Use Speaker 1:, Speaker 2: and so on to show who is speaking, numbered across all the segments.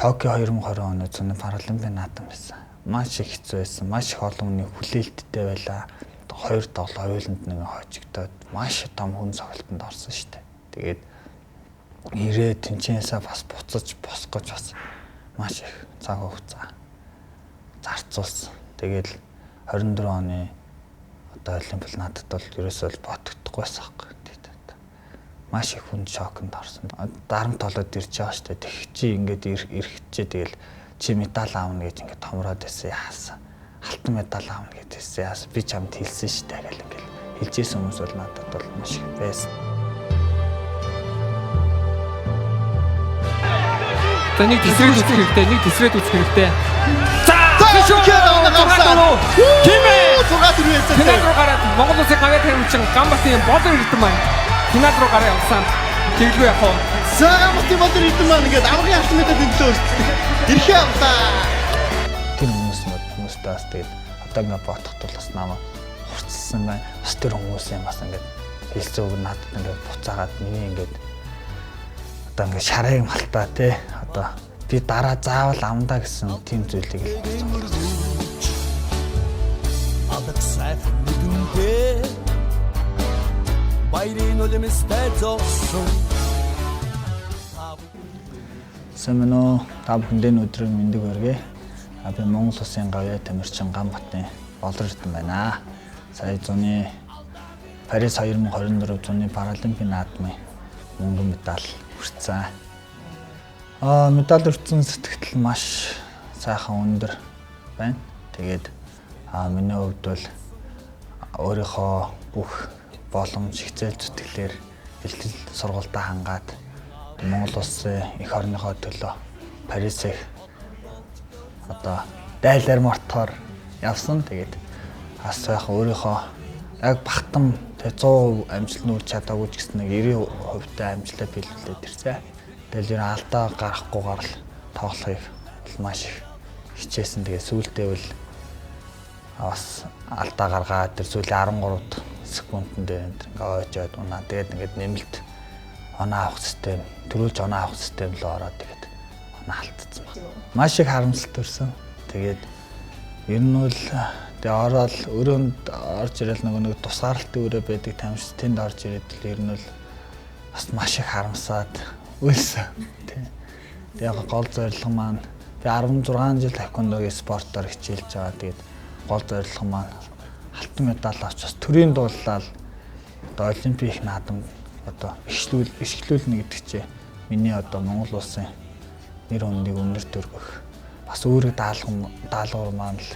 Speaker 1: Токио 2020 оны зуны Паралимпийн наадам байсан. Маш их хэцүү байсан. Маш их олон хүний хүлээлттэй байлаа. Хоёр тоглолт хоёуланд нэг хожигдоод маш том хүн цогцолтонд орсон шүү дээ. Тэгээд ирээ тэнцэнээсээ бас буцаж босгож бас маш их цаг хугацаа зарцуулсан. Тэгээд 24 оны одоо Олимп надад бол ерөөсөө л ботогдохгүй байсан байхгүй. Маш их хүн шоконд орсон. Дарамт толоод ирж байгаа шүү дээ. Тэг чи ингээд ирэх чи тэгэл чи медаль аавна гэж ингээд томроод байсан яасан. Алтан медаль аавна гэж хэлсэн яасан. Би чамд хэлсэн шүү дээ гэл ингээд хэлжсэн хүмүүс бол надад бол маш их байсан.
Speaker 2: За нэг тесрээд үзэх хэрэгтэй, нэг тесрээд үзэх хэрэгтэй. За
Speaker 3: Кимэ 6-4 байсан.
Speaker 2: Финал руу гараад Монгол улсын гавьяа тамирчин Ганбатын болор эрдэм маань финал руу гараа явсан. Тэглгүй яг уу.
Speaker 3: За Ганбатын болор эрдэм маань ингээд аврагын алтан медаль төлөө өрсөлдөж эрхээ авлаа.
Speaker 1: Тэр хүмүүс хүмүүстэй бас тэгээд одоо ингээд бодоход бол бас намайг хурцлсан байна. Бас тэр хүмүүсийн бас ингээд хэлсэн үг надад ингээд буцаагаад миний ингээд одоо ингээд шарайг малтаа те одоо би дараа заавал амдаа гэсэн тийм зүйлийг л
Speaker 4: алаг сайхан нүдэндээ баярын нулимстай зогсон.
Speaker 1: Сайн байна уу? Та бүхэндээ өдрийн мэндийг хүргэе. Би Монгол улсын гавьяа тамирчин Ганбатын болор эрдэм байна. Сая зуны Парис 2024 зуны Паралимпийн наадмын мөнгөн медаль хүртсэн. Медаль хүртсэн сэтгэл маш сайхан өндөр байна. Тэгээд миний хувьд бол өөрийнхөө бүх боломж хичээл зүтгэлээр бэлтгэл сургуультаа хангаад Монгол улсын эх орныхоо төлөө Парисыг одоо дайлаар мортоор явсан. Тэгээд бас сайхан өөрийнхөө яг багтам 100% амжилт нүүрч чадаагүй ч гэсэн нэг 90% та амжилтаа биелүүлээд ирсэн. Тэгэл ер нь алдаа гаргахгүйгээр л тоглохыг бол маш их хичээсэн. Тэгээд сүүлдээ бол бас алдаа гаргаад тэр сүүлийн 13 секундэд ингээ ойжоод унаа. Тэгээд ингээд нэмэлт оноо авах систем, төрүүлж оноо авах систем рүү ороод тэгээд оноо алдсан байна. Маш их харамсалт төрсөн. Тэгээд ер нь бол тэгээ ороод өрөөнд орж ирэл нөгөө нэг тусгаарлалтын өрөө байдаг тамирч тэнд орж ирээд л ер нь бол бас маш их харамсаад үйлсэн. Тэгээ гол зорилго маань би 16 жил таеквондогийн спортоор хичээлж байгаа. Тэгээд гол зорилго маань алтан медаль авч бас төрийн дуулаад одоо олимпийн их наадам одоо ишглүүлнэ гэдэг чинь миний одоо Монгол улсын нэр хүндийг өндөр дөргөх бас өөрөг даалгавар маань л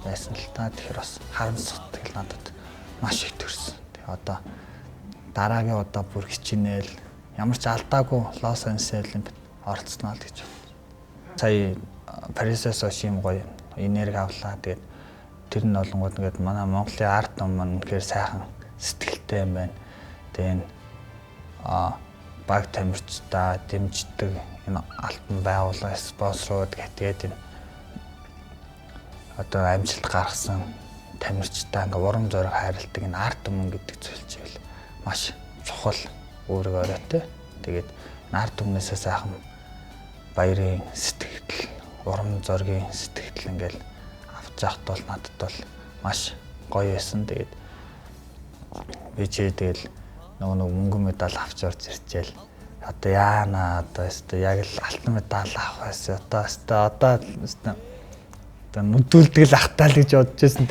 Speaker 1: байсан л та. Тэгэхээр бас харамсалтай надад маш их төрсөн. Тэгээ одоо дараагийн удаа бүр хичээнээл ямар ч алдаагүй Лос Анжелес Олимпиад оролцсноо л гэж бодсон. Сая Парисаас хойш юм гоё энерги авлаа. Тэгээд тэр нь болонгууд ингээд манай Монголын арт ном маань үнэхээр сайхан сэтгэлтэй юм байна. Тэгээ энэ баг тамирчдаа дэмждэг энэ алтан байгууллага спонсорууд тэгээд энэ одоо амжилт гаргасан тамирчдаа ингээ урам зориг хайрладаг энэ арт түмэн гэдэг зүйл чивэл маш чухал үүрэг оройтой. Тэгээд энэ арт түмнээсээ сайхан баярын сэтгэл, урам зоригийн сэтгэл ингээл авч явахд бол надад бол маш гоё байсан. Тэгээд би чи тэгэл нөгөө нэг мөнгөн медаль авч орж ирчээл одоо яана одоо өстө яг л алтан медаль авах байсан. Одоо өстө одоо өстө одоо нүдүүлдэг л ахтаа л гэж бодож байсан.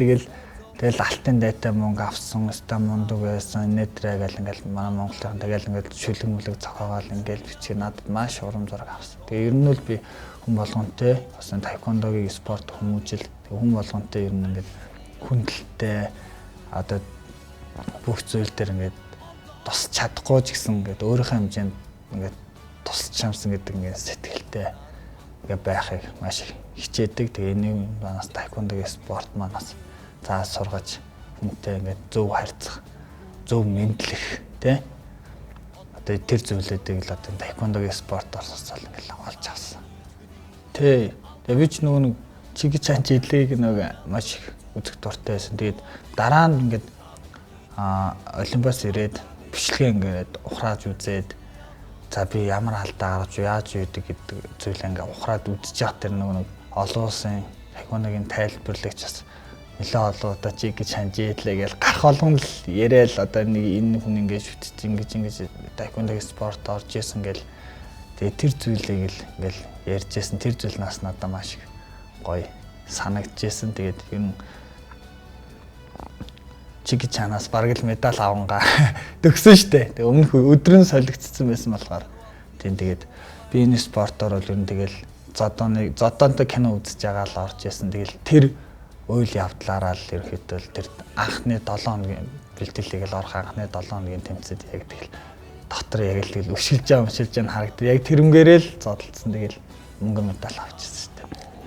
Speaker 1: Тэгэл алтан дайтай мөнгө авсан, өстө мундаг байсан, нэтрэ гэл ингээл манай Монголын тэгэл ингээл шүлэг мүлэг зохиогаал ингээл бичиг надад маш урам зориг авсан. Тэгээ ер нь бол би хүн болгонтэй бас таеквондогийн спорт хүмүүжил хүн болгонтэй ер нь ингээд хүндэлтэй одоо бүх зүйл дээр ингээд тусч чадахгүй ч гэсэн ингээд өөрийнхөө хэмжээнд ингээд тусч чамсан гэдэг ингээд сэтгэлтэй ингээд байхыг маш их хичээдэг. Тэгээ энэ манаас таеквондогийн спорт маань бас зааж сургаж хүнтэй ингээд зөв харьцах, зөв мэдлэх тий. Одоо тэр зүйлүүдийг л одоо таеквондогийн спорт орсоосоо л ингээд олж авсан. Тий. Тэгээ би ч нөгөө нэг Чиги чан жилийг нөгөө маш их үзэх дуртай байсан. Тэгээд дараа нь ингээд Олимпиас ирээд бичлэгээ ингээд ухрааж үзээд За би ямар алдаа гаргаж яаж үйдэг гэдэг зүйл ингээ ухраад үзэж явах тэр нэг олон улсын таеквондогийн тайлбарлагч бас нэлээ олон удаа чи гэж ханжийлээ гэж гарах болгон л яриад одоо нэг энэ хүн ингэж шүтж ингэж ингэж таеквондогийн спорт орж исэн гэл тэгээ тэр зүйлийг л ингээл ярьж исэн тэр зүйл нас надад маш их гоё санагдчихсэн. Тэгээд ер нь Чиги чанаас бараг л медаль авангаа төгсөн штэ. Тэгээ өмнөх өдөр нь солигдсон байсан болохоор тийм тэгээд би энэ спортоор бол ер нь тэгэл зодооны зодоонтой кино үзэж байгаа л орж исэн. Тэгэл тэр үйл явдлаараа л ерөнхийдөө л тэр анхны 7 хоногийн бэлтгэлийг л орох анхны 7 хоногийн тэмцээд яг тэгэл дотор яг л тэгэл өшилж байгаа өшилж байгаа харагдав. Яг тэрнгээрээ л зодолцсон. Тэгэл мөнгө медаль авчихсан шүү дээ.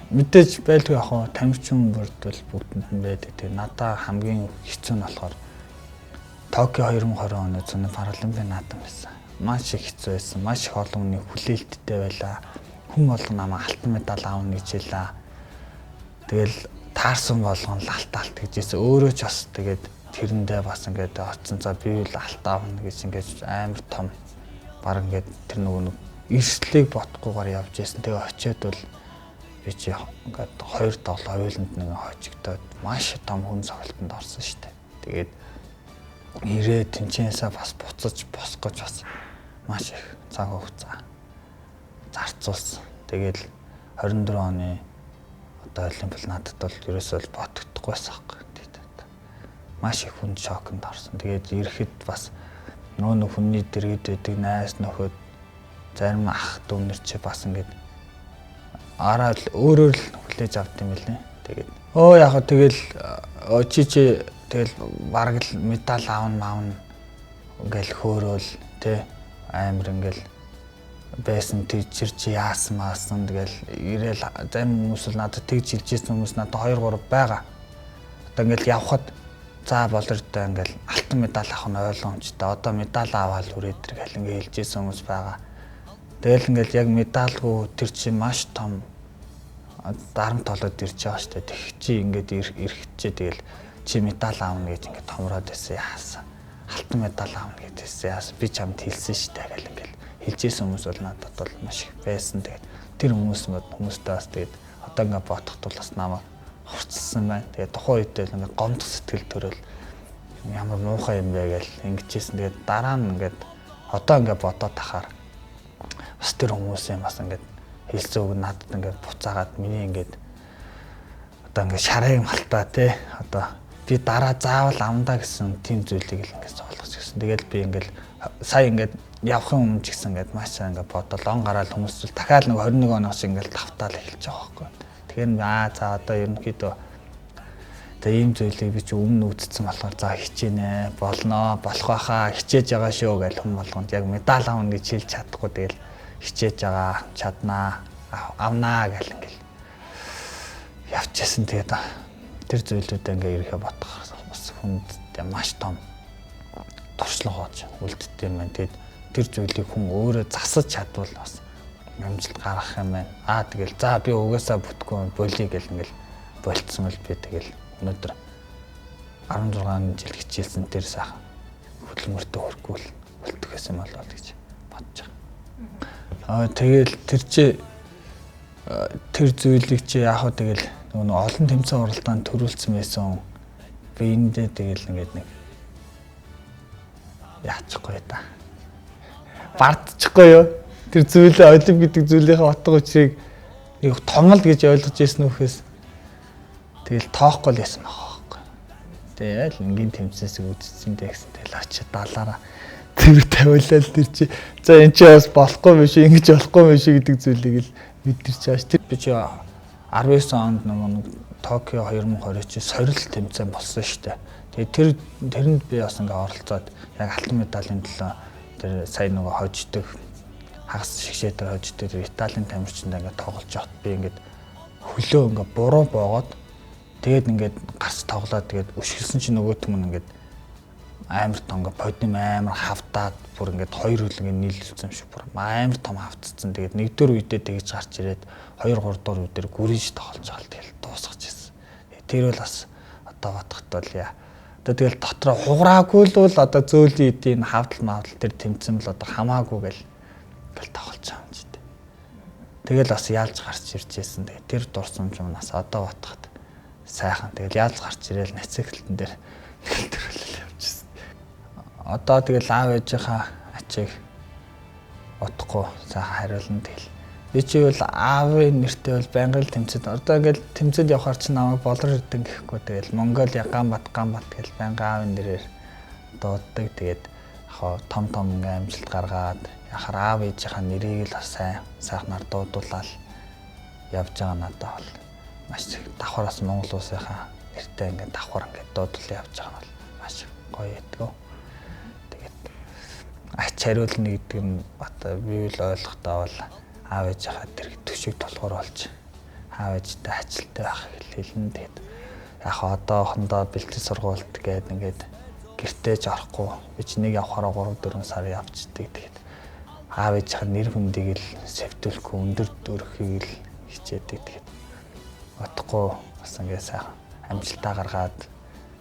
Speaker 1: Мэдээж байлгүй яг хаа тамирчин бүрд бол бүгдэнд нь байдаг. Тэгээ надаа хамгийн хэцүү нь болохоор Токио 2020 оны зуны паралимпийн наадам байсан. Маш их хэцүү байсан. Маш их олон хүний хүлээлттэй байлаа. Хүн болгон намайг алтан медаль аавна гэж хэлээ. Тэгэл таарсан болгон л алт алт гэж хэлсэн. Өөрөө ч бас тэгээд тэрэндээ бас ингээд очсон. За би л алт аавна гэж ингээд амар том баг ингээд тэр нөгөө нэг эрсдлийг бодохгүйгээр явж байсан. Тэгээ очиод бол би чи ингээд хоёр тоглоо хоёуланд нэг хожигдоод маш том хүн цогцолтонд орсон шүү дээ. Тэгээд ирээ тэнцэнээсээ бас буцаж босгож бас маш их цаг хугацаа зарцуулсан. Тэгээд 24 оны одоо олимп надад бол ерөөсөө л ботогдохгүй байсан байхгүй. Тэгээд маш их хүн шоконд орсон. Тэгээд ирэхэд бас нөө нэг хүний дэргэд байдаг найз нөхөд зарим ах дүүнер чи бас ингээд араа л өөрөөр л хүлээж авд юм билээ. Тэгээд өө яг хаа тэгэл чи чи тэгэл бараг л медаль аавна маавна ингээл хөөрөөл тэ амар ингээл байсан тийчэр чи яасан маасан тэгэл ирээл зарим хүмүүс л надад тэгж хэлжсэн хүмүүс надад 2 3 байгаа. Одоо ингээл явхад за болортой ингээл алтан медаль авах нь ойлгомжтой. Одоо медаль аваад хүрээд ир гэл ингээ хэлжсэн хүмүүс байгаа. Тэгэл ингээл яг медальгүй тэр чи маш том дарамт болоод ирж байгаа шүү дээ. Тэг чи ингээд ирэх чи тэгэл чи медаль аавна гэж ингээд томроод байсан яасан. Алтан медаль аавна гэж хэлсэн яасан. Би чамд хэлсэн шүү дээ гэл ингээл хэлжсэн хүмүүс бол надад бол маш их байсан. Тэгээд тэр хүмүүс хүмүүстэй бас тэгээд одоо ингээд бодоход бол бас намайг хурцлсан байна. Тэгээд тухайн үед л ингээд гомдох сэтгэл төрөл ямар муухай юм бэ гэл ингэжсэн. Тэгээд дараа нь ингээд одоо ингээд бодоод тахаар бас тэр хүмүүсийн бас ингээд хэлсэн үг надад ингээд буцаагаад миний ингээд одоо ингээд шарайг малтаа те одоо би дараа заавал амдаа гэсэн тийм зүйлийг л ингээд зоолгож гисэн. Тэгэл би ингээд сая ингээд явахын өмнө ч гэсэн ингээд маш сайн ингээд бодол он гараал хүмүүс зүйл дахиад нэг 21 оноос ингээд тавтаал эхэлж байгаа байхгүй. Тэгэхээр аа за одоо ерөнхийдөө тэгээ ийм зүйлийг би чи өмнө үзсэн болохоор за хичээнэ болноо болох байхаа хичээж байгаа шүү гэж хүн болгонд яг медаль авна гэж хэлж чадахгүй тэгэл хичээж байгаа чаднаа авнаа гэл ингээл явчихсан. Тэгээд тэр зүйлүүдээ ингээ ирэхэ бодох бас хүнд маш том туршлага болж үлддэг юм байна. Тэгээд тэр зүйлийг хүн өөрөө засаж чадвал бас амжилт гаргах юм байна. Аа тэгэл за би угаасаа бүтггүй болиё гэл ингээл болцсон бол би тэгэл өнөөдөр 16 жил хичээлсэн тэр сайхан хөдөлмөртөө хөрөхгүй л үлдэх гэсэн юм болоо гэж бодож байгаа. Аа тэгэл тэр чи тэр зүйлийг чи яг хөө тэгэл нөгөө олон тэмцээн уралдаанд төрүүлсэн байсан. Би эндээ тэгэл ингээд нэг яачихгүй та. Бардчихгүй юу? Тэр зүйлээ олимп гэдэг зүйлийнхээ утга учирыг нэг томол гэж ойлгож ирсэн үхээс тэгэл тоохгүй л ясан байгаа байхгүй. Тэгэл энгийн тэмцээсийг үзсэн дээ гэсэн тэгэл очиж далаараа тэр тавиулаад тэр чи за эн чи бас болохгүй юм шиг ингэж болохгүй юм шиг гэдэг зүйлийг л мэдэрч байгаа ш. Тэр би чи 19 онд нөгөө нэг Токио 2020 чи сорил тэмцээн болсон шүү дээ. Тэгээ тэр тэрэнд би бас ингээ оролцоод яг алтан медалийн төлөө тэр сая нөгөө хождог хагас шигшээ дээр хождог тэр Италийн тамирчинд ингээ тоглож явахад би ингээд хөлөө ингээ буруу боогоод тэгээд ингээд гарц тоглоод тэгээд өшгөлсөн чи нөгөө түмэн ингээд амар том ингээ подим амар хавтаад бүр ингээд хоёр хөл ингээ нийлүүлсэн юм шиг бүр амар том хавтцсан. Тэгээд нэгдүгээр үедээ тэгж гарч ирээд 2 3 дугаар үе дээр гүрийж тоглож байгаа л тэгэл дуусгаж ирсэн. Тэр бол бас одоо бодоход бол яа. Одоо тэгэл дотроо хугараагүй л бол одоо зөөлөн эдийн хавдал мавдал тэр тэмцэн бол одоо хамаагүй гэл ингээл тоглож байгаа юм чи тээ. Тэгэл бас ялж гарч ирж байсан. Тэгээд тэр дурсамж нас одоо бодоход сайхан. Тэгэл ялж гарч ирээл мотоциклтэн дээр тэгэл төрөлөл явчихсан. Одоо тэгэл аав ээжийнхаа ачийг утахгүй сайхан хариулна тэгэл. Би чи бол аавын нэртэй бол байнгын л тэмцэд. Одоо ингээл тэмцэд явахаар чи намайг болор эрдэн гэхгүй тэгэл Монголиа Ганбат Ганбат гэл байнгын аавын нэрээр дууддаг. Тэгээд яг том том ингээ амжилт гаргаад яхаар аав ээжийнхаа нэрийг л бас сайн сайхнаар дуудуулаад явж байгаа надад бол маш их давхар бас Монгол улсынхаа нэртэй ингээ давхар ингээ дуудвал явж байгаа нь бол маш гоё ядгаа. Тэгээд ач хариулна гэдэг нь одоо би л ойлгохдоо бол аав ээжийнхаа тэр төшиг тулгуур болж аав ээжтэй ачлалтай байхыг хэлнэ. Тэгээд яг одоохондоо бэлтгэл сургуульд гээд ингээд гэртээ ч орохгүй би чи нэг явахаараа 3 4 сар явцдаг. Тэгээд аав ээжийнхаа нэр хүндийг л сэвтүүлэхгүй өндөр дөрөхийг л хичээдэг. Тэгээд утахгүй бас ингээд сайхан амжилтаа гаргаад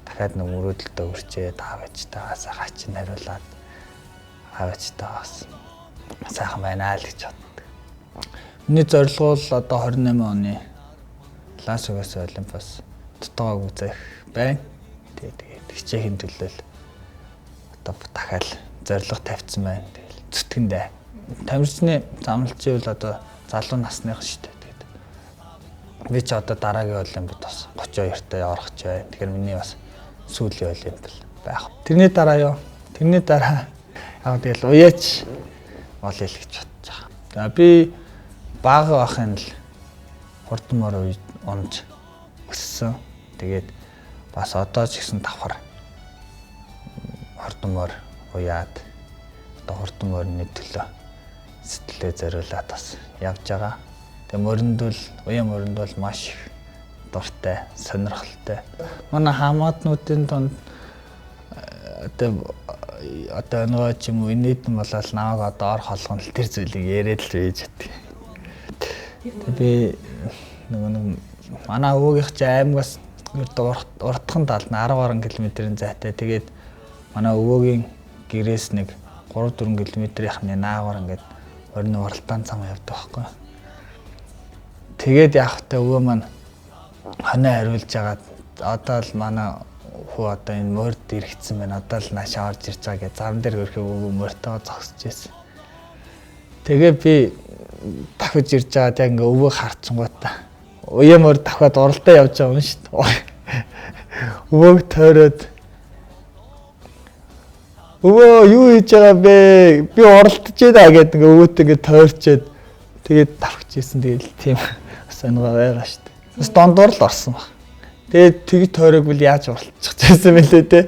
Speaker 1: дахиад нэг мөрөөдөлтөө хүрчээд аав ээжтэйгээ сайхан ачин хариулаад аав ээжтэйгээ бас сайхан байна л гэж боддог. Миний зорилго бол одоо 28 оны Лас Вегас Олимпиас дутуугааг үзэх байна. Тэгээд хичээхийн төлөө л одоо дахиад зорилго тавьсан байна. Тэгэл зүтгэндээ. Тамирчны замлж ивэл одоо залуу насных шүү дээ. Тэгээд би ч одоо дараагийн Олимпиад бас 32-тай орох ч байна. Тэгэхээр миний бас сүүлийн Олимп байх. Тэрний дараа юу? Тэрний дараа яг тэгэл уяач болъё л гэж бодож байгаа. За би бага байхын л хурдан мор унж өссөн. Тэгээд бас одоо ч гэсэн давхар хурдан мор уяад одоо хурдан морины төлөө сэтгэлээ зориулаад бас явж байгаа. Тэгээ морьнд бол уян морьнд бол маш их дуртай, сонирхолтой. Манай хамаатнуудын дунд одоо өнгөө ч юм уу инээдэн болоод намайг одоо ор холгоно л тэр зүйлийг яриад л байж чаддаг. Би нөгөө нэг манай өвөөгийнх чи аймагаас уртхан талд нь 10 гаруй километрийн зайтай. Тэгээд манай өвөөгийн гэрээс нэг 3 4 километрийнхны наагур ингээд орны уралдаан зам явдаг байхгүй. Тэгээд явах та өвөө маань хоноо хариулж агаад одоо л манай хүү одоо энэ морд ирэхсэн байна. Одоо л наашаа орж ирж байгаа гэж зам дээр хөрхөө өвөө мортойгоо зогсож байсан. Тэгээ би давхиж ирж байгаад яг ингээ өвөө харчингуудаа уяа морь давхаад уралдаа явж байгаа юм шүү дээ. Өвөөг тойроод өвөө юу хийж байгаа бэ? Би уралдаж байна гэд ингээ өвөөт ингээ тойрчээд тэгээд давхиж ирсэн. Тэгэл тийм сонирхол байгаа шүү дээ. Бас дондор л орсон баг. Тэгээд тэг тойрог бол яаж уралдчих байсан бэлээ те.